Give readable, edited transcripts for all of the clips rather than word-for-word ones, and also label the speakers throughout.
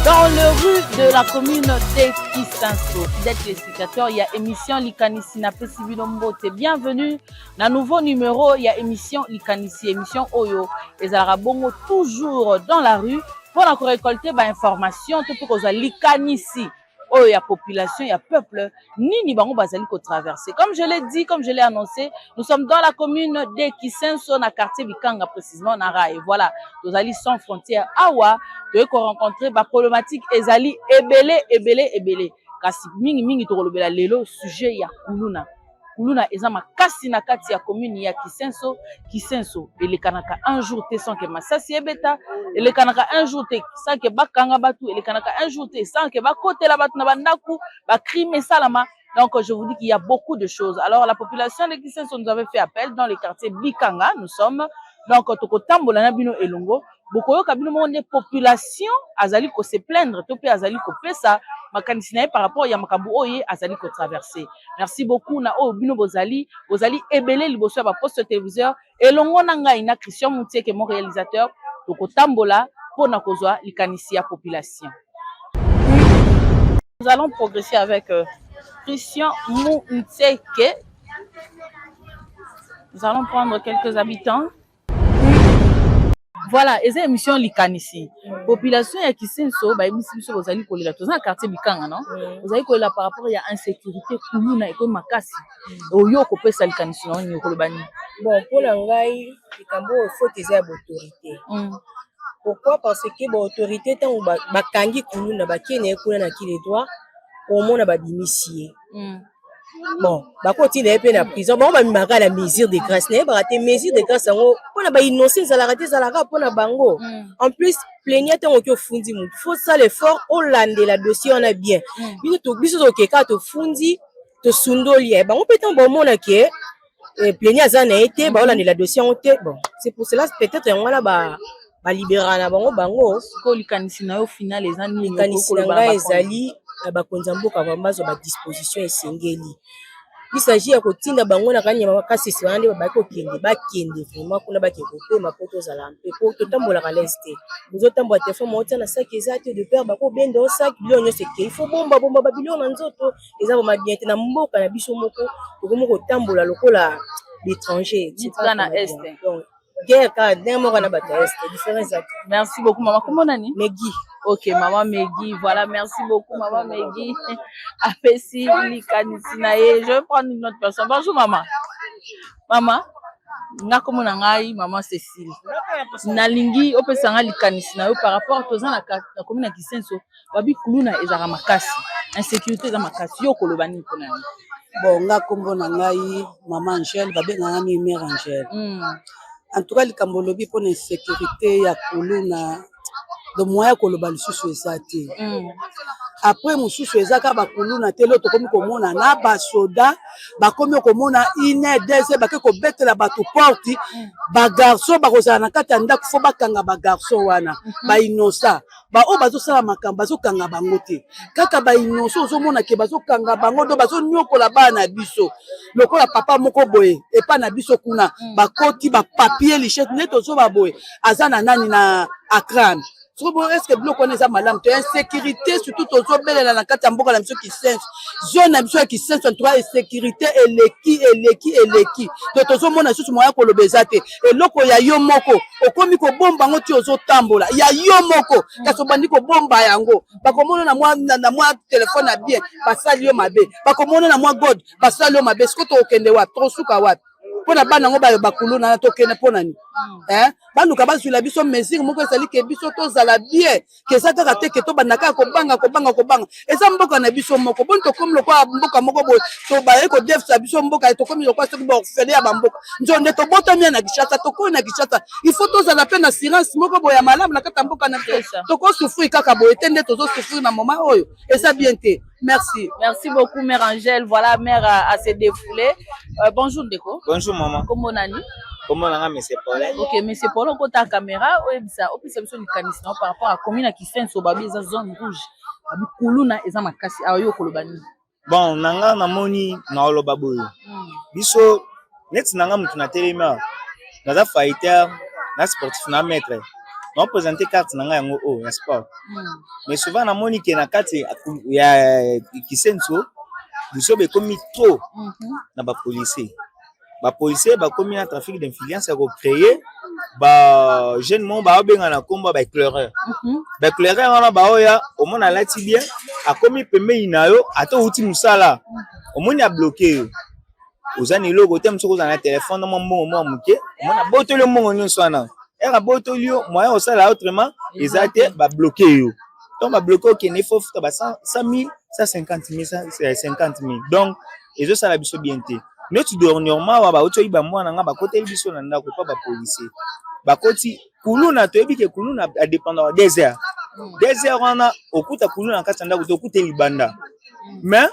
Speaker 1: Dans le rue de la commune de Kisenso. Fidèles téléspectateurs, il y a émission Likanisi na pesi bino mbote. Bienvenue na nouveau numéro, il y a émission Likanisi, émission oyo ezalaka bongo toujours dans la rue pour na récolter ba information to pe kozwa likanisi oyo ya population, ya peuple, nini bango bazali kotraverser. Comme je l'ai dit, comme je l'ai annoncé, nous sommes dans la commune de Kisenso, na quartier Bikanga, précisément na rail. Voilà, tozali sans frontière awa, toye korencontrer baproblématique ezali ebele, ebele, ebele, kasi mingimingi tokolobela lelo sujet ya kuluna. Kuluna eza makasi na kati ya commune ya Kisenso. Kisenso elekanaka un jour te sans que masasi ebeta, elekanaka un jour te sans que bakanga bato, elekanaka un jour te sans que bakotela bato na bandako, bacrime esalama. Donc je vous dis qu'il y a beaucoup de choses. Alors la population de Kisenso nous avait fait appel. Dans le quartier Bikanga nous sommes. Donc tokotambola na bino elongo, bokoyoka bino moko nde population azali kose plaindre to mpe azali kopesa makanisi na ye par rapport ya makambo oyo ye azali kotraverser. Merci beaucoup na oyo bino bozali ebele liboso ya baposte téléviseur elongo na ngai na Christian Moutieke, mon réalisateur. Tokotambola mpona kozwa likanisi ya population. Nous allons progresser avec Christian Moutieke. Nous allons prendre quelques habitants. Voilà, eza émission Likanisi. Population ya Kisenso bayebisi biso bozali kolela. Toza na quartier Bikanga, non? Ozali kolela par rapport ya insécurité, kuluna ekomi makasi. Oyo okopesa likanisi na yo nini? Okoloba nini?
Speaker 2: Bon, mpona ngai, likambo oyo, faute eza ya baautorité. Pourquoi? Parce que baautorité, ntango bakangi kuluna, bakei na ye kuna na qui de droit, omona babimisi ye. Bon, bakotinda ye mpe na prison. Bango bamimaka na mesure de grâce. Nayebaka te mesure de grâce yango mpona bainnocent ezalaka te, ezalaka mpona bango. En plus, plaignant, ntango oki ofundi motu, faut sala effort olandela dossier wana bien. Biso tokeka, tofundi, tosundoli ye. Bango mpe, ntango baomona ke plaignant aza na ye te, baolandela dossier yango te. Bon, c'est pour cela peut-être yango wana balibéraka na bango bango.
Speaker 1: Sikoyo likanisi na yo final eza nini?
Speaker 2: Likanisi na ngai ezali na bakonzi ya mboka bazwa badisposition esengeli. Il s'agit ya kotinda bango na kanyama makasi esi wana nde babaki kokende, bakende vraiment kuna, bakende kopema mpo tozala mpe, po totambolaka lese te. Ozotambola, telefone moko na saki eza te, de peur bakobenda o saki, biloko nyonso ekei. Faut bomba bomba babiloko na nzoto. Eza vraiment bien te. Na mboka na biso moko, tokomi kotambola lokola l'étranger.
Speaker 1: Na Est.
Speaker 2: Donc guerre kaka ndenge moko na bato ya Est, différence eza te.
Speaker 1: Merci beaucoup, mama. Kombo nani?
Speaker 2: Megi.
Speaker 1: Ok, mama Megi. Voilà, merci beaucoup, mama Megi apesi likanisi na ye. Je vais prendre une autre personne. Bonjour mama. Mama, nga kombo na ngai mama Cécile. Nalingi opesa nga likanisi na yo par rapport toza na commune ya Kisenso. Babi kuluna ezalaka makasi, insécurité eza makasi. Yo okoloba nini mpona yango?
Speaker 3: Bon, nga nkombo na ngai mama Angele, babengaka mingi mare Angele. En tout cas, likambo olobi mpona insécurité ya kuluna, donc moyen ya koloba lisusu eza te. Après, mosusu eza kaka bakuluna te. Lelo tokomi komona na basoda bakomi komona une heure, 2 heures, bake kobetela bato porte. Bagarçon bakozala na kati ya ndako, faut bakanga bagarçon wana bainnocent. Baoyo bazosala makambo, bazokanga bango te, kaka bainnocent. Ozomona ke bazokanga bango, do bazoniokola bana na biso. Lokola papa moko boye epa na biso kuna, bakoti bapapier lichette nde tozoba boye, aza na nani na acrame. Soko boye, est-ce biloko wana eza malamu te? Insécurité surtout tozobelela na kati ya mboka na biso Kisenso, zone na biso ya Kisenso. En tout cas, insécurité eleki, eleki, eleki. To tozomona lisusu moya koloba eza te. Eloko ya yo moko, okomi kobomba yango ti ozotambola ya yo moko, kasi obandi kobomba yango, bakomona na mwa telefone ya bien, basali yo mabe. Bakomona na mwa god, basali yo mabe. Siko tokokende wapi? Tokosuka wapi mpo na bana yango bayo bakuluna na tokende mpo na nini? Baluka bazwila biso mesure moko ezali ke biso tozala bien, ke eza kaka te ke tobanda kaka kobanga, kobanga, kobanga. Eza mboka na biso moko. Boni tokomi lokola mboka moko boye, tobaye kodefisa biso mboka, tokomi lokola soki baorphelin ya bamboka. Nzo nde tobotami ya na Kinshasa, tokomi na Kinshasa, il faut tozala mpe na assurance moko boye ya malamu na kati ya mboka na biso. Tokosouffrir kaka boye te nde tozosouffrir na moment oyo, eza bien te. Merci.
Speaker 1: Merci beaucoup, mère Angèle. Voilà, mère a s'est défoulée. Bonjour, Ndeko.
Speaker 4: Bonjour, maman.
Speaker 1: Kombo nani?
Speaker 4: Kombo na nga Monsieur Paulin.
Speaker 1: Ok, Monsieur Paulin, kota caméra, oyebisa, opesa biso likanisi na par rapport à commune ya Kisenso, babi eza zone rouge. Babi kuluna eza makasi. Awa yo koloba nini?
Speaker 4: Bon, na nga namoni naoloba boye. Biso neti na nga mutu na telemi awa, naza fighter na sportif na maître. Naoprésente carte na ngai yango oyo ya sport. Mais souvent namoni ke na kati ya Kisenso, biso bekomi trop na bapolicier. Bapolicier bakomi na trafic d'influence ya kocréer ba jeune moko baobenga na nkombo ya baéclaireur. Baéclaireur wana baoya, omona alati bien, akomi pembeni na yo, ata outi mosala, omoni abloquer yo, oza na eloko te. Mosoki ozala na telefone na mwa mbongo mwa moke, omoni abotoli yo mbongo nyonso wana. Ere abotoli yo, moyen osala autrement eza te, babloquer yo. Donc babloquer, okende, ifo futa ba 100 000, 150 000, 50 000. Donc ezosala biso bien te. Neti dernièrement awa bauti oyiba mwana nga, bakoteli biso na ndako mpa bapolicier, bakoti kuluna. Toyebi ke kuluna adépendaka 2 heures. 2 heures wana okuta kuluna na kati ya ndako te, okuta libanda. Mais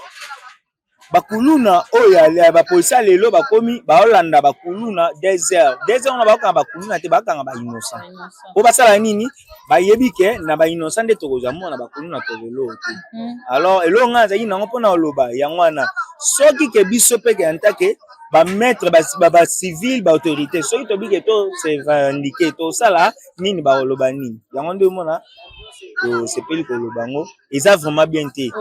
Speaker 4: bakuluna oyo ya bapolisier lelo bakomi baolanda bakuluna 2 heures. 2 heures wana bakokanga bakuluna te, bakanga bainnocent. Po basala nini? Bayebi ke na bainnocent nde tokozwa mona bakuluna, tokoloo te. Alors eloko ngai azalaki nango mpona koloba yango wana, soki ke biso mpe ke en tant que bamaître, bacivil, baautorité, soki tobi ke to se revendiquer, tosala nini, bakoloba nini? Yango nde omona tosepeli koloba yango, eza vraiment bien te.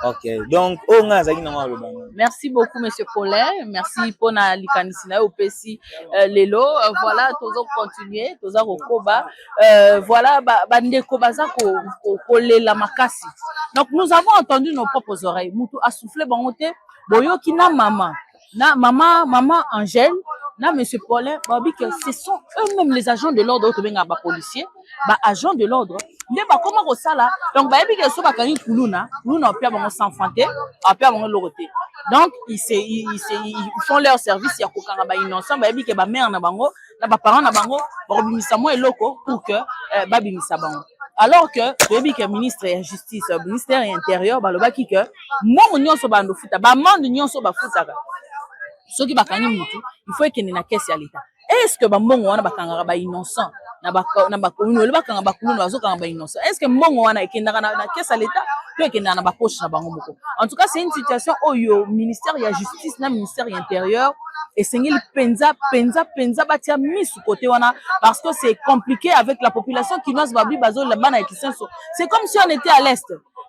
Speaker 4: Ok, donc oyo ngai azalaki nango aloba yango.
Speaker 1: Merci beaucoup, monsieur Paulin. Merci mpona likanisi na yo opesi lelo. Voilà, tozo continuer, toza kokoba. Voilà, bandeko baza kolela makasi. Donc nous avons entendu nos propres oreilles. Mutu asouffle bango te, boyoki na mama na mama, mama Angèle na monsieur Paulin, babi que ce sont eux-mêmes les agents de l'ordre oyo tobengaka bapolicier, baagent de l'ordre nde bakoma kosala. Donc bayebi ke so bakangi kuluna, kuluna apia bango 100 franc te, apia bango eloko te. Donc ils font leur service ya kokanga bainnocent. Bayebi ke bamare na bango na baparent na bango bakobimisa mwa eloko pour que babimisa bango, alors que toyebi ke ministre ya justice, ministère ya intérieur balobaki ke mbongo nyonso bando futa, baamende nyonso bafutaka soki bakangi mutu, il faut ekende na caisse ya l'État. Est ce que bambongo wana bakangaka bainnocent na bacommune, ole bakanga bakuluna, bazokanga bainnocent, est ce que mbongo wana ekendaka na caisse ya l'État to ekendaka na bapoche na bango moko? En tout cas, c'est une situation oyo ministère ya justice na ministère ya intérieur esengeli mpenza mpenza mpenza batia misu côté wana, parce que c'est compliqué avec la population kinoise. Babi bazolela, bana ya Kisenso, c'est comme si on était à l'Est,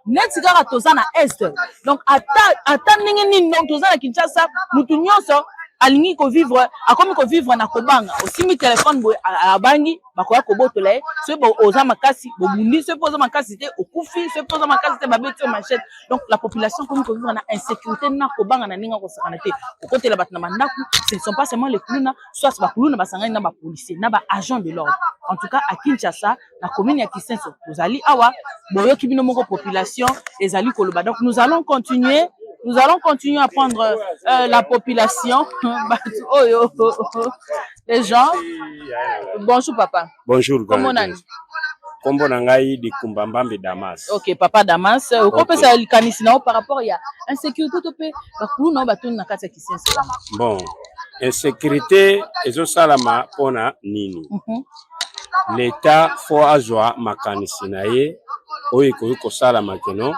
Speaker 1: neti kaka toza na Est. Donc ata ndenge nini, donc toza na Kinshasa, mutu nyonso alingi kovivre, akomi kovivre na kobanga. Osimbi telefone boye, abangi bakoya kobotola ye. Soki oza makasi, bobundi. Soki mpe oza makasi te, okufi. Soki mpe oza makasi te, babeti yo machette. Donc la population akomi kovivre na insécurité, na kobanga na ndenge akosakana te. Kokotela bato na bandako, ce ne sont pas seulement les kuluna, soit bakuluna basangani na bapolicier na baagent de l'ordre. En tout cas, à Kinshasa, na commune ya Kisenso, tozali awa, boyoki bino moko population ezali koloba. Donc nous allons continuer, nous allons continuer à prendre la population, bato oyo, les gens. Bonjour papa.
Speaker 5: Bonjour.
Speaker 1: Kombo nani?
Speaker 5: Kombo na ngai Likumba Mbambe Damas.
Speaker 1: Ok papa Damas, okopesa likanisi na yo par rapport ya insécurité to mpe bakuluna oyo batoni na kati ya Kisenso?
Speaker 5: Bon, insécurité ezosalama mpona nini? L'État faut azwa makanisi na ye oyo ekoki kosalama keno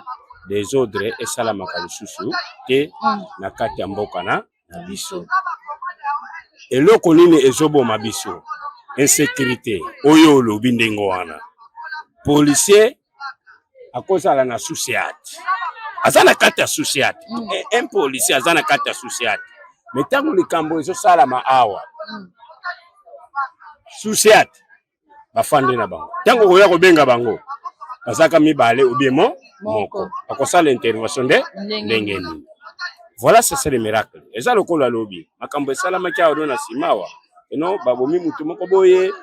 Speaker 5: désordre esalamaka lisusu te na kati ya mboka na biso. Eloko nini ezoboma biso? Insécurité oyo olobi ndenge wana, policier akozala na sous-ciat, aza na kati ya sous-ciat. Un policier aza na kati ya sous-ciat, mais ntango likambo ezosalama awa, sous-ciat bafandi na bango. Ntango okoya kobenga bango, bazalaka mibale ou bien mo moko, akosala intervention nde ndenge nini? Voilà, c'est le miracle. Eza lokola alobi makambo esalamaki awa do na nsima awa, eno babomi mutu moko boye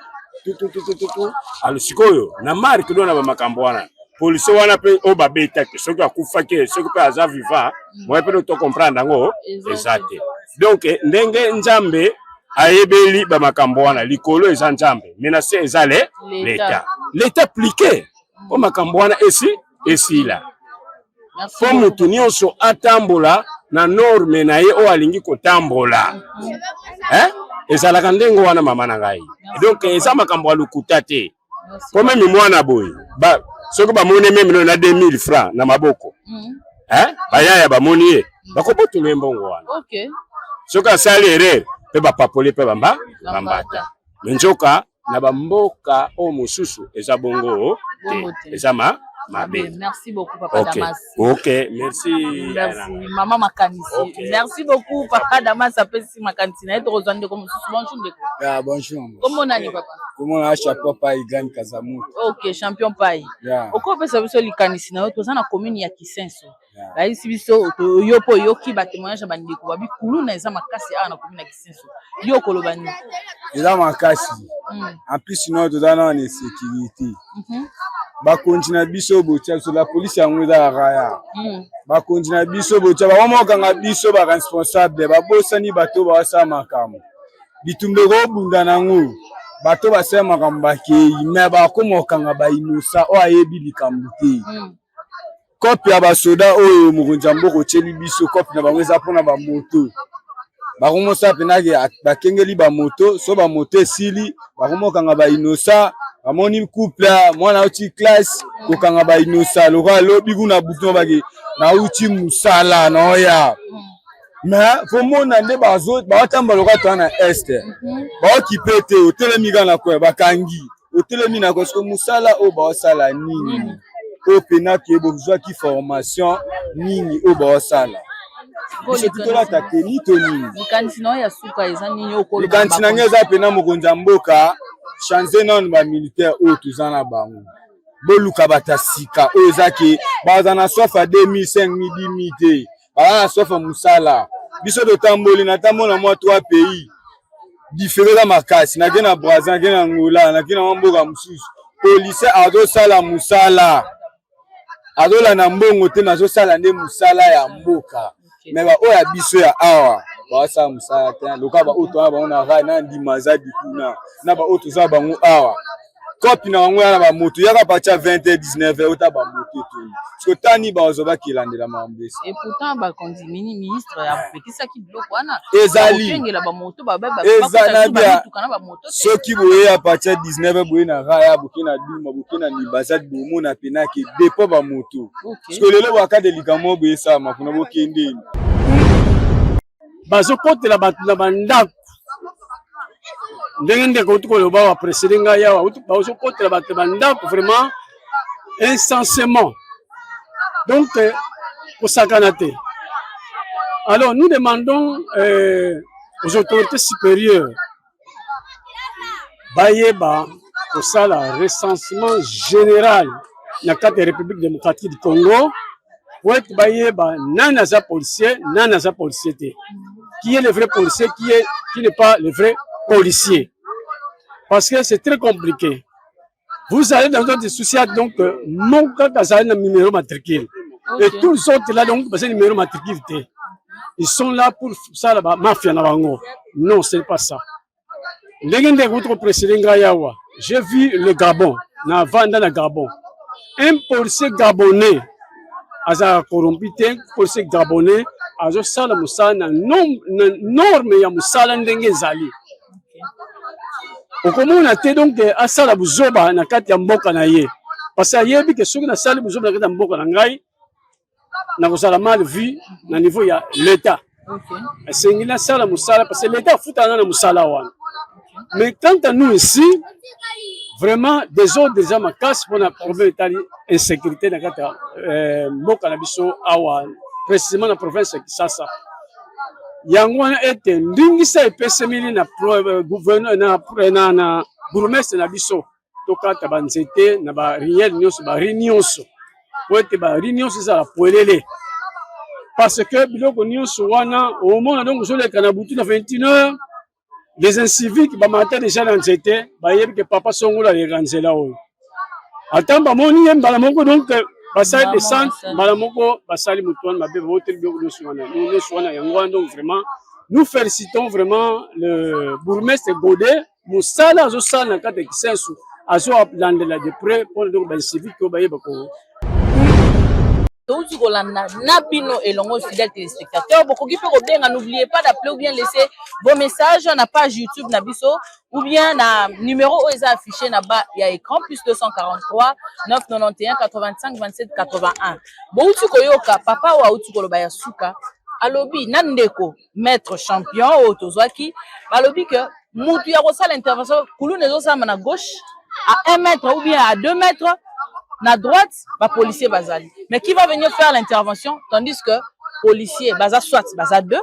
Speaker 5: tututututu. Alo sikoyo na marke do na bamakambo wana, policier wana mpe oyo babetaki, soki akufaki, soki mpe aza vivant, moye mpe to comprendre yango eza te. Donc ndenge Nzambe ayebeli bamakambo wana, likolo eza Nzambe, mais na se eza le l'État. L'État appliqué mpo makambo wana esi esila, mpo mutu nyonso atambola na norme na ye oyo alingi kotambola, eh? Ezalaka ndenge wana, mama na ngai. Donc eza makambo ya lokuta te, mpo même mwana boye soki bamoni même no na 2000 francs na maboko, eh? Bayaya bamoni ye, bakobotola ye mbongo wana. Soki asali erreur mpe bapapoli mpe bamba bambata, mais nzoka. Na bamboka oyo mosusu eza bongo te, eza ma mabe.
Speaker 1: Merci beaucoup, papa. Damas.
Speaker 5: Ok, merci.
Speaker 1: Merci, mama Makanisi. Okay. Merci beaucoup, papa Damas apesi makanisi na ye. Tokozwa ndeko mosusu. Bonjour, ndeko.
Speaker 6: Yeah, bonjour.
Speaker 1: Kombo nani, papa?
Speaker 6: Kombo na Champion Pai Grand Kazamutu.
Speaker 1: Ok, Champion Pai. Yeah. Okopesa biso likanisi na yo? Toza na commune ya Kisenso. Bayebisi biso, yo mpo oyoki batémoignage ya bandeko, babi kuluna eza makasi awa na commune ya Kisenso. Yo okoloba nini?
Speaker 6: Eza makasi. En plus no toza na na insécurité. Bakonzi na biso botia biso la polisi, yango eza ya raya. Bakonzi na biso botia bango mokanga biso baresponsable, babosani bato basala makambo. Bitumba ekobunda nango, bato basala makambo bakei, me bakoma kokanga bainosa oyo ayebi likambo te. Kope ya basoda oyo mokonzi ya mboka otieli biso, kope na bango eza mpona bamoto. Bakomosala mpenake bakengeli bamoto, so bamoto esili, bakomokanga bainosa. Bamoni couple, mwana auti classe, kokanga bainosa lokola alobi kuna butu bake nauti mosala naoya. Mais fomona nde baotamba lokola toza na Est, baokipe te. Otelemi kaka na koya, bakangi. Otelemi na koya, mosala oyo baosala nini? Oyo pena ke bozwaki formation nini oyo baosala? Biso tolata teni to nini?
Speaker 1: Likanisi na yo ya suka eza nini?
Speaker 6: Likanisi na ngai eza pena, mokonzi ya mboka, change nanu bamilitaire oyo toza na bango. Boluka bato ya sika oyo eza ke baza na soif ya 2000, 5000, 10 000 te, baza na soif ya mosala. Biso totamboli, natamboli na mwa trois pays différent, eza makasi. Nake na Brazil, nake na Angola, nake na mwa mboka mosusu, policier azosala mosala, azolanda mbongo te, nazosala nde mosala ya mboka. Me baoyo ya biso ya awa baosala mosala te. Lokola baoyo toza bango na rai na ndima aza dikuna na baoyo toza bango awa, kopi na bango ya na bamoto yaka partir ya 20 19 ota bamoto etoni siko tani bazwa bakelandela makambo esi.
Speaker 1: Et pourtant bakonzi, mini ministre apekisaki biloko wana.
Speaker 6: Ezali
Speaker 1: kokengela bamoto.
Speaker 6: Eza na bia.
Speaker 1: Bamituka na bamoto te.
Speaker 6: Soki boye à partir ya 19, boye na raya, boke na Duma, boke na Nibazat, bomona pena ke depo bamoto. Siko lelo bakade likambo boye esalama kuna, bokendeni.
Speaker 5: Bazokotela bato na bandako ndenge ndeko uti koloba wa précédé ngai awa. Bazokotela bato na bandako vraiment insensément, donc kosakana te. Alors nous demandons aux autorités supérieures bayeba kosala recensement général na kati ya République démocratique du Congo, po ete bayeba nani aza policier, nani aza policier te, qui est le vrai policier, qui n'est pas le vrai policier, parce que c'est très compliqué. Vous allez dans d'autres soucis, donc moko kaka azali na numéro matricule et tous les autres là, donc baza numéro matricule te, ils sont là pour sala ba mafia na bango. Non, c'est pas ça. Ndenge ndenge kutu koprécédé ngai awa, j'ai vu le Gabon, na vanda na Gabon, un policier gabonais azalaka corrompu te. Policier gabonais azosala mosala na norme ya mosala ndenge ezali. Okomona te donc asala buzoba na kati ya mboka na ye, parce que ayebi ke soki nasali buzoba na kati ya mboka na ngai, nakozala mal vu na niveau ya l'État. Esengi nasala mosala parce que l'État afutana na mosala wana. Mais quant à nous ici, vraiment désordre eza makasi mpona problème etali insécurité na kati ya mboka na biso awa, précisément na province ya Kisasa. Yango wana ete ndingisa epesemeli na gouverneur, na bourgmestre na biso, tokata banzete na baruelles nyonso, barue nyonso, po ete barue nyonso ezala polele, parce que biloko nyonso wana omona, donc ozoleka na butu na 21 heures, les inciviques bamata déjà na nzete, bayebi ke papa songolo aleka nzela oyo. Ata bamoni ye mbala moko, donc basali descente mbala moko, basali motu wana mabe, baboteli biloko nyonso wana, nyonso wana. Yango wana donc vraiment nous félicitons vraiment le bourgmestre Godet, mosala azosala na kati ya Kisensu, azolandela de près mpona donc baincivique oyo bayeba ko
Speaker 1: Touti kolanda na bino elongo, fidèle téléspectateur. Bokoki mpe kobenga, n'oubliez pas d'appeler ou bien laisser vos messages na page YouTube na biso ou bien na numéro oyo eza affiché na bas ya écran, +243 991 85 27 81. Bouti koyoka papa oyo auti koloba ya suka, alobi na ndeko maître Champion oyo tozwaki, balobi ke Mutu ya kosala intervention, kuluna ezosalama na gauche à 1 mètre ou bien à 2 mètres, na droite ba policiers bazali. Mais qui va venir faire l'intervention, tandis que policiers baza soit baza deux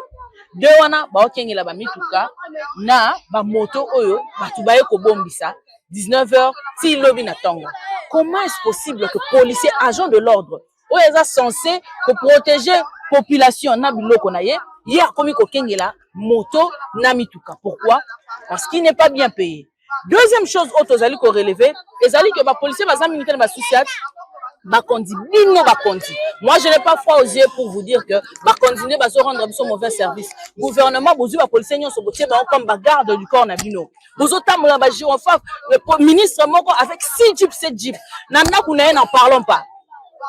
Speaker 1: deux wana baokengela ba mituka na ba moto oyo bato baye kobombisa 19h ti lobi na ntongo. Comment est-ce possible que policier, agent de l'ordre oyo eza censé koprotéger population na biloko na ye, ye akomi kokengela moto na mituka? Pourquoi? Parce qu'il n'est pas bien payé. Deuxième chose oyo tozali korelever ezali ke bapolicier baza mingi te na basous-ciat. Bakonzi, bino bakonzi, moi je n'ai pas froid aux yeux pour vous dire que bakonzi nde bazorendre biso mauvais service. Gouvernement, bozwi bapolicier nyonso, botie bango comme bagarde du corps na bino, bozotambola bagyrophare. Ministre moko avec 6 jeep, 7 jeep na ndako na ye, n'en parlons pas,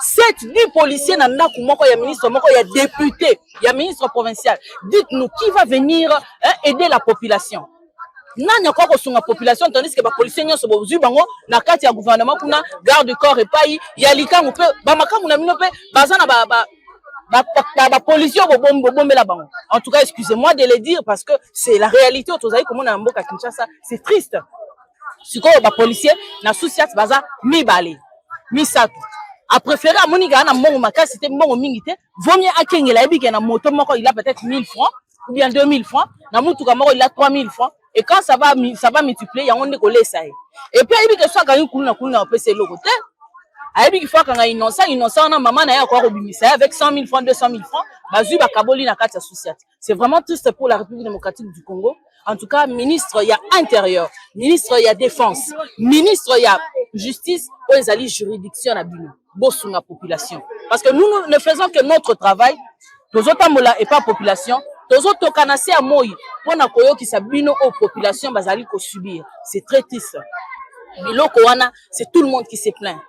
Speaker 1: 7, 10 policiers na ndako moko ya ministre moko, ya député, ya ministre provincial. Dites-nous, qui va venir, hein, aider la population? Nani akoka kosunga population, tandis que bapolicier nyonso bozwi bango na kati ya gouvernement kuna, garde du corps epai ya likangu mpe bamakambo na bino mpe baza na bapolicier oyo bobombela bango? En tout cas, excusez-moi de le dire, parce que c'est la réalité oyo tozali komona na mboka Kinshasa. C'est triste. Sikoyo bapolicier na sous-ciat baza mibale, misato. Apréféré, amoni kaka na mbongo makasi te, mbongo mingi te, vaut mieux akengela. Ayebi ke na moto moko il a peut-être 1000 francs ou bien 2000 francs, na mutuka moko il a 3000 francs, et quand ça va multiplier, yango nde kolesa ye. Et puis ayebi ke so akangi kuluna, kuluna apesa eloko te. Ayebi qu'il faut akanga innocent. Innocent wana, mama na ye akoka kobimisa ye avec 100 000 francs, 200 000 francs, bazwi, bakaboli na kati ya sous-ciat. C'est vraiment triste pour la République démocratique du Congo. En tout cas, ministre ya Intérieur, ministre ya Défense, ministre ya Justice, oyo ezali juridiction na bino, bosunga population, parce que nous, nous ne faisons que notre travail. Tozotambola epa population, tozotoka na se ya moi mpona koyokisa bino oyo population bazali kosubir. C'est très triste, biloko wana. C'est tout le monde qui se plaint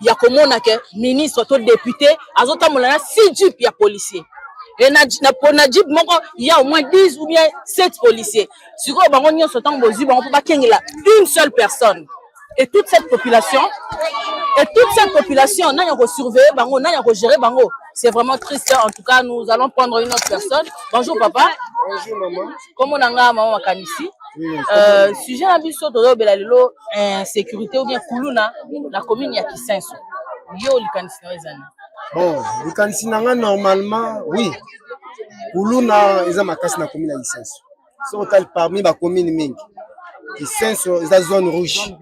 Speaker 1: ya komona ke ministre to député azotambola na 6 jeep ya policier, et na jeep moko il y a au moins 10 ou bien 7 policiers. Sikoyo bango nyonso, ntango bozwi bango mpo bakengela une seule personne et toute cette population, et toute cette population, nani akosurveiller bango? Nani akogérer bango? C'est vraiment triste. En tout cas, nous allons prendre une autre personne. Bonjour papa.
Speaker 6: Bonjour maman.
Speaker 1: Kombo na nga mama Makanisi.
Speaker 6: Oui.
Speaker 1: Sujet na biso tozobela lelo, insécurité ou bien kuluna na commune ya Kisenso. Yo, likanisi na yo ezali?
Speaker 6: Bon, likanisi na nga, normalement, oui. Kuluna eza makasi na commune ya Kisenso. Soki otali parmi bacommune mingi, Kisenso eza zone rouge.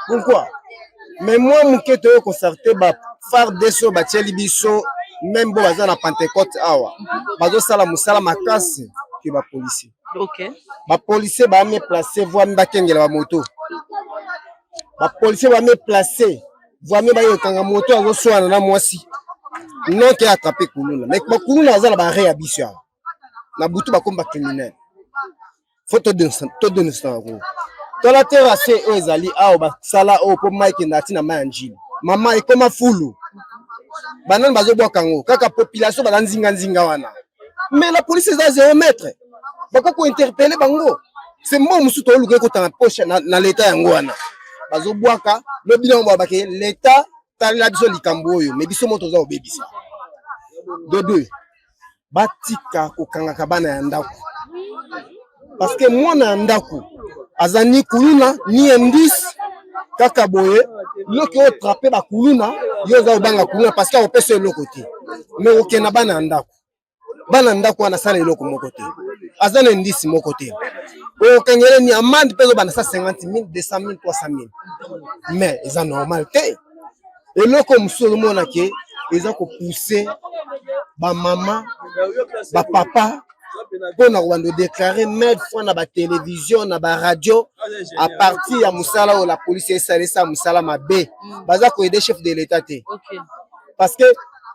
Speaker 6: Pourquoi? Mais moi moke toyo constater ba FARDC oyo batieli biso, même bo baza na Pentecôte awa, bazosala mosala makasi ke bapolicier. Bapolicier bame place voami bakengela bamoto, bapolicier bame place voami bayokanga moto azoswana na mwasi, non ke attrape kuluna. Mais bakuluna aza na bare ya biso awa na butu, bakomi bacriminel. Faut todénoncer yango. Tola terrasse oyo ezali awa, basala oyo mpo mai ekenda ntina mai ya Njili. Mama, ekoma fulu. Banani bazobwaka yango? Kaka population baza nzinganzinga wana. Mais la police eza 0 mètre, bakoki kointerpeller bango. Se mbongo mosusu tooluka ekota na poche na leta, yango wana bazobwaka. Lobi nango balobake leta talela biso likambo oyo, mais biso mo toza kobebisa. De deux, batika kokangaka bana ya ndako, parce que mwana ya ndako aza ni kuluna ni indice. Kaka boye, loki oyo trape bakuluna, yo oza kobanga kuluna parce que akopesa eloko te. Mais okenda bana ya ndako, bana ndako wana asala eloko moko te, aza na indice moko te. Okangele ni amende mpe ezobanda 150 000, 200 000, 300 000, mais eza normal te. Eloko mosusu ozomona ke eza kopousser bamama, bapapa mpona kobanda odéclarer maintes fois na batélévision, na baradio, à partir ya mosala oyo la police esala, esala mosala mabe. Baza koaider chef de l'État te, parce que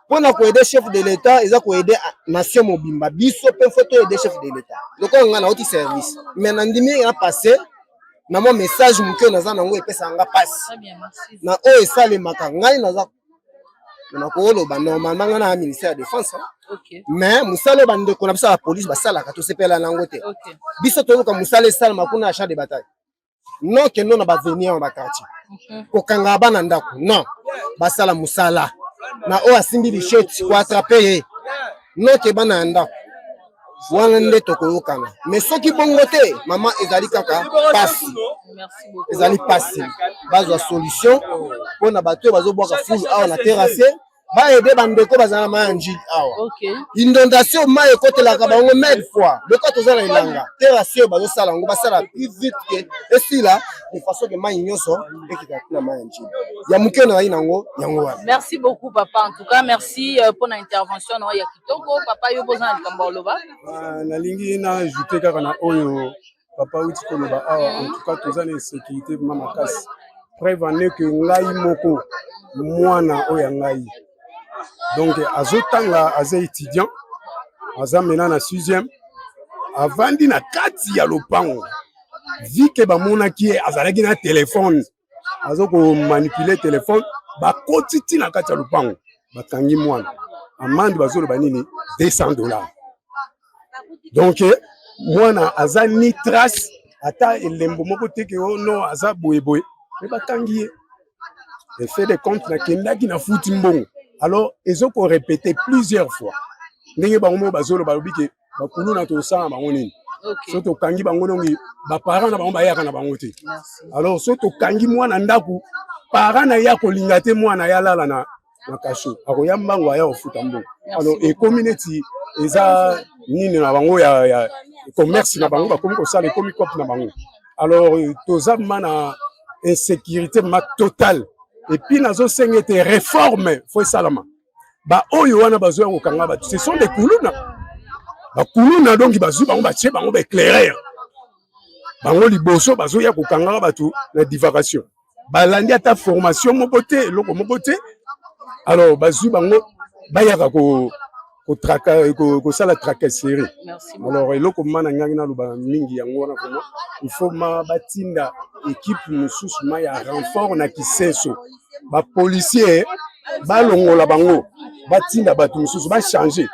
Speaker 6: mpona koaider chef de l'État eza koaider nation mobimba. Biso mpe faut toaider chef de l'État. Lokola ngai nauti service, mais nandimi na passe na mwa message moke oyo naza nango, epesaka nga mpasi na oyo esalemaka. Ngai naza nakoloba, normalement ngai na ministère ya Défense, mais mosala oyo bandeko na biso ya police basalaka, tosepela nango te. Biso toluka mosala esalema kuna ya champ de bataille, non kendo na baavenir na baquartier, kokanga bana ndako. Non, basala mosala na oyo asimbi machette, koattraper ye, non ke bana ya ndako.
Speaker 7: Wana nde tokoyokana. Mais soki bongo te, mama, ezali kaka pasi, ezali pasi. Bazwa solution mpona bato oyo bazobwaka fulu awa na terrasse, baaider bandeko bazala na mai ya Njili awa. Inondation, mai ekotelaka bango mille fois. Lokola toza na elanga, terrasse oyo bazosala yango, basala plus vite ke esila, de façon ke mai nyonso ekita na mai ya Njili. Ya moke na nango yango wana.
Speaker 1: Merci beaucoup, papa. En tout cas, merci pour l'intervention na ya kitoko. Papa, yo boza na likambo oloba?
Speaker 6: Nalingi na ajouter kaka na oyo papa uti koloba awa. En tout cas, toza na insécurité vraiment makasi. Preuve en est que ngai moko, mwana oyo ya ngai, donc azotanga, aza étudiant, aza mena na sixième, avandi na kati ya lopango. Vu que bamonaki ye azalaki na telefone, aza komanipuler telefone, bakoti ti na kati ya lopango, bakangi mwana. Amende bazoloba nini? 200 $. Donc mwana aza ni trace, ata elembo moko te ke o non, aza boyeboye, me bakangi ye. En fin de compte, nakendaki na futi mbongo. Alors ezokorépéter plusieurs fois ndenge bango moko bazoloba, balobi ke bakuluna tosala bango nini? So tokangi bango, nongi baparent na bango bayaka na bango te. Alors so tokangi mwana ndako, parent na ye akolinga te mwana ye alala na kasho, akoya mbango, aya kofuta mbongo. Alors ekomi neti eza nini na bango ya commerce na bango, bakomi kosala, ekomi coop na bango. Alors toza ma na insécurité ma totale. Et puis nazosenga ete réforme faut esalama. Baoyo wana bazoya kokanga bato, ce sont des kuluna, bakuluna. Donc bazwi bango, batie bango baéclaireur, bango liboso bazoya kokangaka bato na divagation, balandi ata formation moko te, eloko moko te. Alors bazwi bango, bayaka kosala tracasserie. Alors eloko ma na ngai naloba mingi yango wana. Vraiment, il faut ma batinda équipe mosusu ma ya renfort na Kisenso. Bapolicier balongola bango, batinda bato mosusu, bachanger.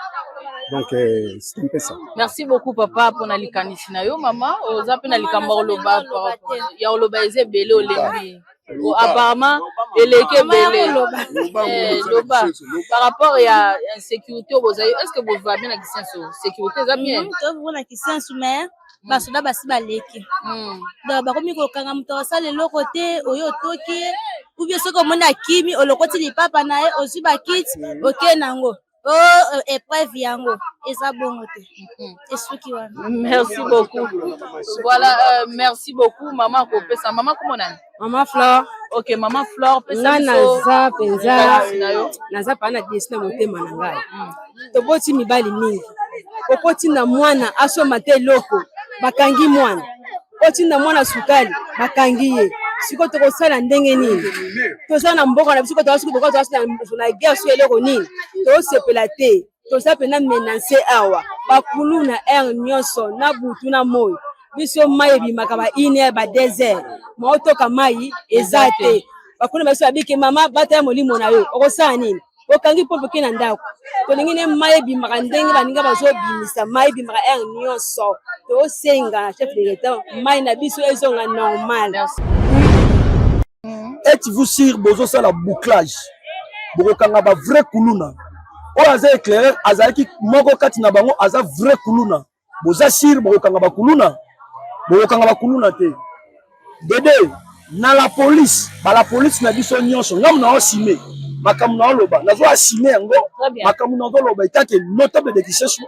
Speaker 6: Donc c'est un peu ça.
Speaker 1: Merci beaucoup, papa, mpona likanisi na yo. Mama, oza mpe na likambo ya koloba? Ya koloba eza ebele, olembi apparemment, eleki ebele. Loba par rapport ya insécurité oyo bozali. Est ce que bozwa bien na Kisenso? Sécurité eza bien?
Speaker 8: Tozwa na Kisenso, mais basoda basi baleki. Donc bakomi kokanga moto akosala eloko te. Oyo otoki ye, ou bien soki omoni akimi, olokoti lipapa na ye, ozwi bakiti, okei nango o épreuve yango eza bongo te, esuki wana.
Speaker 1: Merci beaucoup. Voilà, merci beaucoup, mama. Kopesa mama kombo nani?
Speaker 2: Mama Flore.
Speaker 1: Ok, mama Flore, pesa.
Speaker 2: Nga naza mpenza, naza paa na desi na motema na ngai. Toboti mibali mingi, okotinda mwana asomba te eloko, bakangi mwana. Otinda mwana sukali, bakangi ye. Sikoyo tokosala ndenge nini? Toza na mboka na biso, toza na guerre, so eloko nini? Tosepela te, toza mpenza menacé awa. Bakulu na heure nyonso, na butu na moi. Biso mai ebimaka ba 1 heure, ba 2 heures, maotoka mai eza te. Bakulu na biso babike, mama, bataya molimo na yo, okosala nini? Okangi pompe, oke na ndako. Tolingi ne mai ebimaka ndenge baninga bazobimisa mai, ebimaka heure nyonso. Tosenga na chef de l'État, mai na biso ezonga normal.
Speaker 9: Êtes-vous sûr bozosala bouclage, bokokanga ba vrai kuluna? Oyo aza éclaireur, azalaki moko kati na bango, aza vrai kuluna. Boza sûr bokokanga bakuluna? Bokokanga bakuluna te. Dede na la police, bala police na biso nyonso, ngambo na assume makambo na oloba, nazo assume yango. Makambo nazoloba etake notable de Kisenso,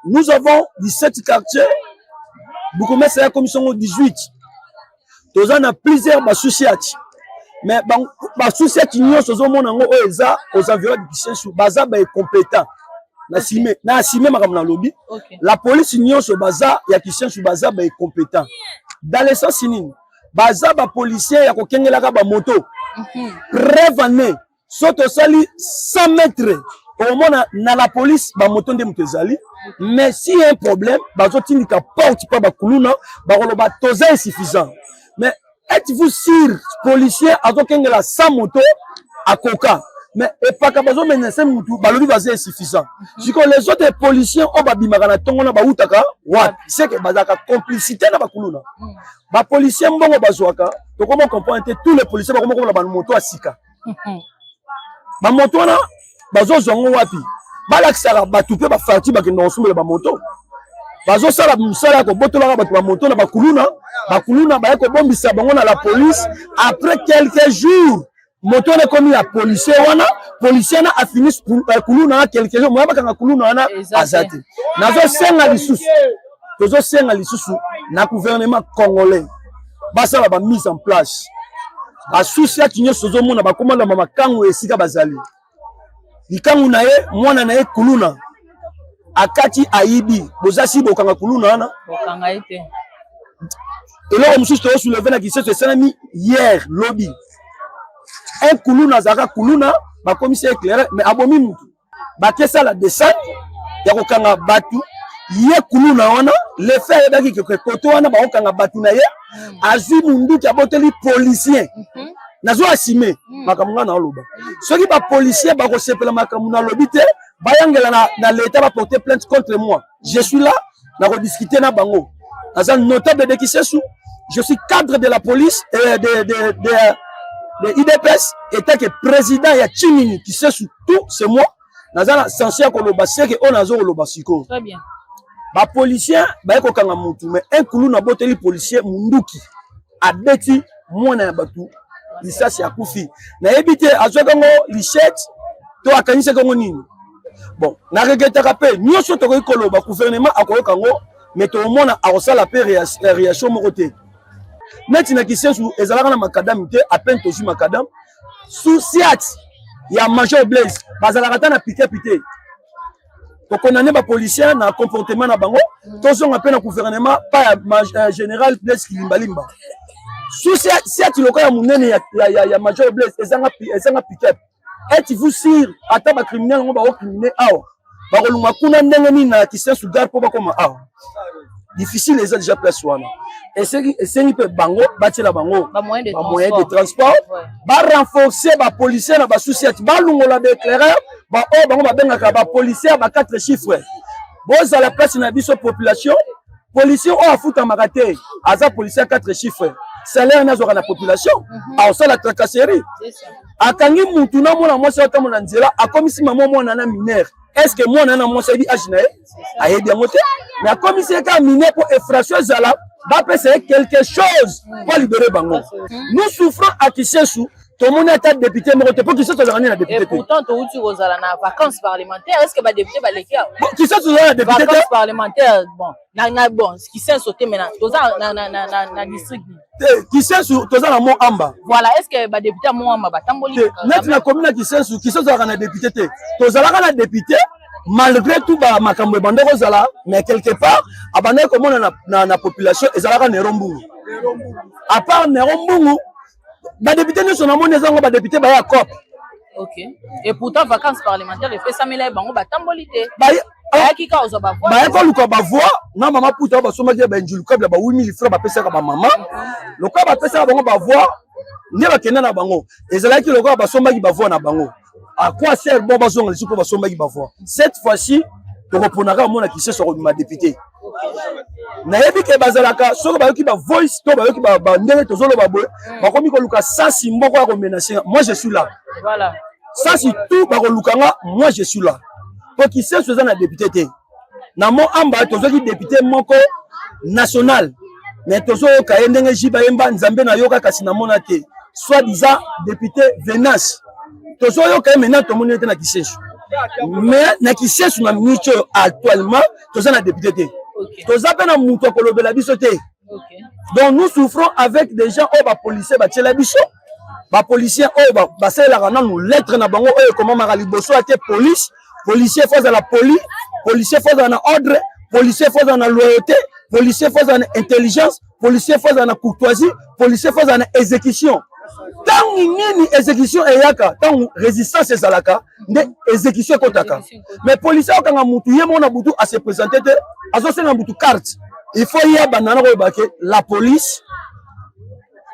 Speaker 9: nous avons 17 quartiers, bourgmestre ya commission ngo 18. Toza na plusieurs basous-ciat, mais basous-ciat nyonso ozomona yango oyo eza aux environs de Kisenso, baza baincompétent. Na assume makambo nalobi. La police nyonso baza ya Kisenso baza baincompétent. Dans le sens nini? Baza bapolicier ya kokengelaka bamoto. Preuve en est, so tosali 100 mètres, okomona na la police bamoto nde moto ezali. Mais si y a un problème, bazotindika porte pa bakuluna, bakoloba toza insuffisant. Mais êtes-vous sûr policier azokengela 100 moto akoka? Mais epaka bazomenacer mutu, balobi baza insuffisant. Sikoyo les autres policiers oyo babimaka na ntongo na bautaka wapi? C'est que bazalaka complicité na bakuluna. Bapolicier mbongo bazwaka, tokoma comprendre te. Tous les policiers bakoma komona bamoto ya sika. Bamoto wana bazozwa yango wapi? Balakisaka bato mpe bafarti, bakenda kosombela bamoto. Bazosala mosala ya kobotolaka bato bamoto na bakuluna. Bakuluna baye kobombisa bango na la police. Après quelques jours, moto wana ekomi ya policier wana. Policier wana afini kuluna wana quelques jours, moya bakanga kuluna wana aza te. Nazosenga lisusu, tozosenga lisusu na gouvernement congolais basala ba mise en place. Basusiati nyonso tozomona bakoma na makango esika bazali. Likangu na ye, mwana na ye kuluna akati ayibi, boza si bokanga kuluna wana?
Speaker 1: Bokanga ye te.
Speaker 9: Eloko mosusu tozosouleve na Kiseso, esalami hier lobi, un kuluna azalaka kuluna, bakomisi éclaireur, mais abomi mutu. Bakesala descente ya kokanga bato, ye kuluna wana lefe ayebaki ke koto wana bakokanga bato na ye, azwi munduki, aboteli policier. Nazo asime makambo ngai naoloba. Soki bapolicier bakosepela makambo nalobi te, bayangela na leta, baporte plainte contre moi. Je suis là na kodiscute na bango. Naza notable de Kisesu, je suis cadre de la police et de UDPS, étant que président ya Chinini Kisesu, tout c'est moi. Naza na censé ya koloba seke oyo nazo koloba sikoyo.
Speaker 1: Très bien.
Speaker 9: Bapolicier baye kokanga mutu, mais un kuluna aboteli policier munduki, abeti mwana ya bato lisasi, akufi. Nayebi te azwaki yango lichette to akanisaki yango nini. Bon, na regretaka mpe nyonso tokoki koloba, gouvernement akoyoka yango, mais tokomona akosala mpe réaction moko te. Neti na Kisensu ezalaka na makadame te, à peine tozwi makadame sous-ciat ya major Blaise, bazalaka ata na pikepi te. Tokondane bapolicier na comportement na bango. Tozonga mpe na gouvernement pa ya général Blaise Kilimbalimba. Sous-ciat lokola ya monene ya major Blaise ezanga pick-up. Êtes-vous sûr ata bacriminel yango bakocrimine awa, bakolunga kuna ndenge nini na Kisensu gare mpo bakoma awa? Difficile eza déjà place wana. Esengi mpe bango batiela bango
Speaker 1: bamoyen
Speaker 9: de transport, barenforcer bapolicier na basous-ciat, balungola baéclaireur baoyo bango babengaka bapolicier ba 4 chiffres. Bozala place na biso population. Policier oyo afutamaka te aza policier ya 4 chiffres, salaire nazwaka na population, aosala tracasserie. Akangi mutu na mwana mwasi aotambola na nzela, akomisi mama mwana na mineur. Est ce que mwana na mwasi ayebi age na ye? Ayebi yango te, mais akomisi ye kaka mineur mpo infraction ezala, bapesa ye quelque chose mpo alibere bango. Nous souffrons à Kisesu. Tomoni ata député moko te, mpo Kisesu azalaka nde na député te.
Speaker 1: Pourtant touti kozala na vacances parlementaires. Est ce que badéputé baleki awa?
Speaker 9: Kisesu ozala na député te.
Speaker 1: Vacances parlementaires, bon, na bon Kisenso te, mais toza na district.
Speaker 9: Te, Kisensu toza na Mont Amba.
Speaker 1: Voilà, est ce que badéputé ya Mont Amba batamboli?
Speaker 9: Neti na commune ya Kisensu, Kisensu ozalaka na député te. Tozalaka na député, malgré tout bamakambo ebanda kozala, mais quelque part abandaki komona na population, ezalaka Nero Mbungu. À part Nero Mbungu, badéputé nyonso namoni eza yango badéputé baya cop.
Speaker 1: Ok, et pourtant vacances parlementaires epesamela ye, bango batamboli te, bayaki kaka kozwa bavoix.
Speaker 9: Baye koluka bavoix na mama Puta oyo basombaki ya bainjulukable ya ba 8000 francs, bapesaka bamama lokola bapesaka bango bavoix nde bakenda na bango. Ezalaki lokola basombaki bavoix na bango. À quoi sert bon bazonga lisusu mpo basombaki bavoix? Cette fois-ci tokoponaka omona Kiseso akobima député. Nayebi ke bazalaka, soki bayoki bavoice to bayoki bandenge tozoloba boye, bakomi koluka sasi mboko ya komenace. Moi, je suis là.
Speaker 1: Voilà.
Speaker 9: Sasi tout bakoluka nga, moi je suis là, po Kiseso eza na député te. Na Mont Amba tozwaki député moko national, mais tozoyoka ye ndenge ji bayemba Nzambe nayoka kasi namona te, soit disant député Venas. Tozoyoka ye maintenant, tomoni ye te na Kisesu. Mais na Kisesu na minute oyo actuellement toza na député te, toza mpe na moto akolobela biso te. Donc nous souffrons avec des gens oyo bapolicier batiela biso, bapolicier oyo basalelaka nanu lettre na bango oyo ekomamaka liboso ya te. Police, policier faut azala poli, policier faut azala na ordre, policier faut azala na loyauté, policier faut azala na intelligence, policier faut azala na courtoisie, policier faut azala na exécution. Ntango nini exécution eyaka? Ntango résistance ezalaka nde exécution ekotaka. Mais policier akokanga mutu ye moko na butu, ase présente te, azosenga mutu carte. Il faut ye abanda na koyeba ke la police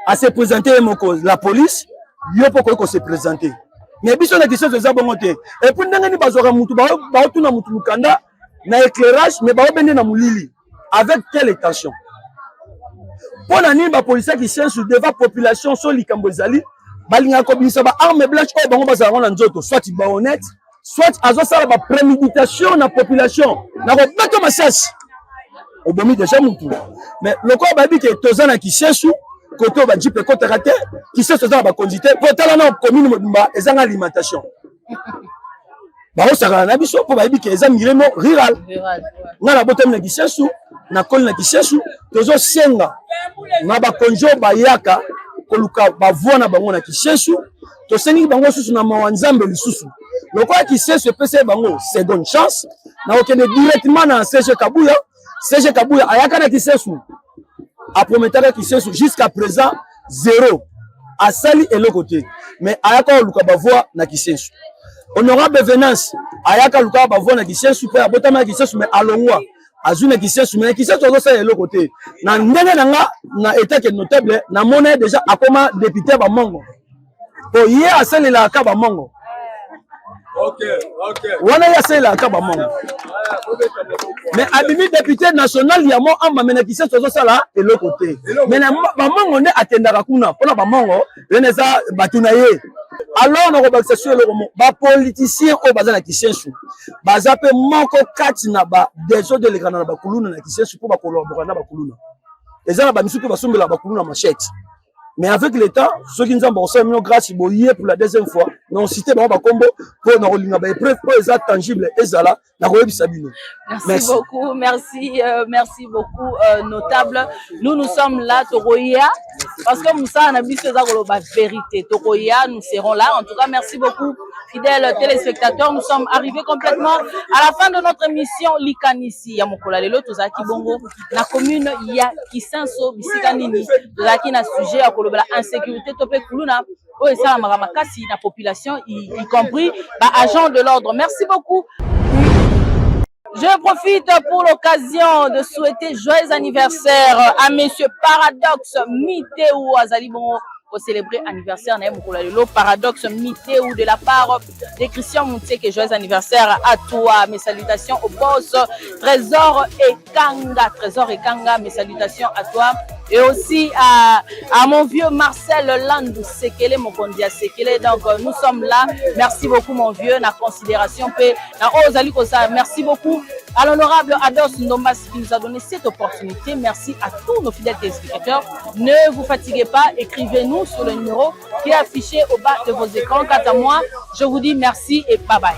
Speaker 9: ase présente ye moko, la police yo mpo okoki kose présente. Mais biso na Kisenso eza bongo te. Et puis ndenge nini bazwaka mutu, baotuna mutu mokanda na éclairage, mais baobende na molili, avec quelle intention? Mpo na nini bapolisier ya Kisensu devant population, so likambo ezali, balingaka kobimisa baarme blanche oyo bango bazala na nzoto, soit baïonnette, soit azosala bapréméditation na population na kobeta masasi? Obomi deja mutu. Mais lokola bayebi ke toza na Kisesu, kote oyo bajipe ekotaka te, Kisesu eza na bakonzi te, po tala na commune mobimba ezanga alimentation. Bakosakana na biso mpo bayebi ke eza milieu rural. Nga nabotami na Kisesu, nakoli na Kisesu, tozosenga na bakonzi oyo bayaka koluka bavoi na bango na Kisesu, tosengi bango susu na mawa Nzambe lisusu lokola Kisesu epesa bango seconde chance na kokende directement na CG Kabuya. CG Kabuya ayaka na Kisesu, aprometaka Kisesu jusqu'à présent zéro, asali eloko te, mais ayaka koluka bavoi na Kisesu. Honorable Venance ayaka luka bavoi na Kisesu mpe abotama na Kisesu, mais alongwa azwi na Kisesu, mais Kisesu azosala eloko te. Na ndenge na nga na état ke notable, namona ye déjà akoma député bamongo, po ye asalelaka bamongo wana, ye asalelaka bamongo, mais abimi député national ya mo amba, mais na Kisesu azosala eloko te, mais na bamongo nde akendaka kuna mpona bamongo wana eza bato na ye. Alors nakobakisa so eloko mo, bapoliticien oyo baza na Kisensu baza mpe moko kati na badésordre elekana na bakuluna na Kisensu, mpo bakolaboraka na bakuluna. Eza na bamisu mpe basombelaka bakuluna machette. Mais avec le temps, soki Nzambe akosala bino grâce boye pour la deuxième fois na ocité bango bakombo, mpo na kolinga baépreuve oyo eza tangible ezala na koyebisa bino.
Speaker 1: Merci, merci beaucoup, merci, merci beaucoup, notable. Nous, nous sommes là, Tokoya, parce que Moussa na biso eza koloba vérité. Tokoya, nous serons là. En tout cas, merci beaucoup, fidèles téléspectateurs. Nous sommes arrivés complètement à la fin de notre émission Likanisi ya mokolo lelo. Tozalaki bongo na commune ya Kisenso, bisika nini tozalaki na sujet ya kolobela insécurité to pe kuluna oyo esalamaka makasi na population, y compris ba agents de l'ordre. Merci beaucoup. Je profite pour l'occasion de souhaiter joyeux anniversaire à Monsieur Paradoxe Miteu azali bongo pour célébrer anniversaire na ye mokolo ya lelo. Paradoxe Miteu, de la part de Christian Moutieke, joyeux anniversaire à toi. Mes salutations au boss Trésor Ekanga. Trésor Ekanga, mes salutations à toi. Et aussi à mon vieux Marcel Landou Sekele, mokonzi ya Sekele. Donc nous sommes là. Merci beaucoup mon vieux, na considération pe na ozali kosa. Merci beaucoup à l'honorable Ados Ndombas qui nous a donné cette opportunité. Merci à tous nos fidèles téléspectateurs. Ne vous fatiguez pas, écrivez-nous sur le numéro qui est affiché au bas de vos écrans. Quant à moi, je vous dis merci et bye bye.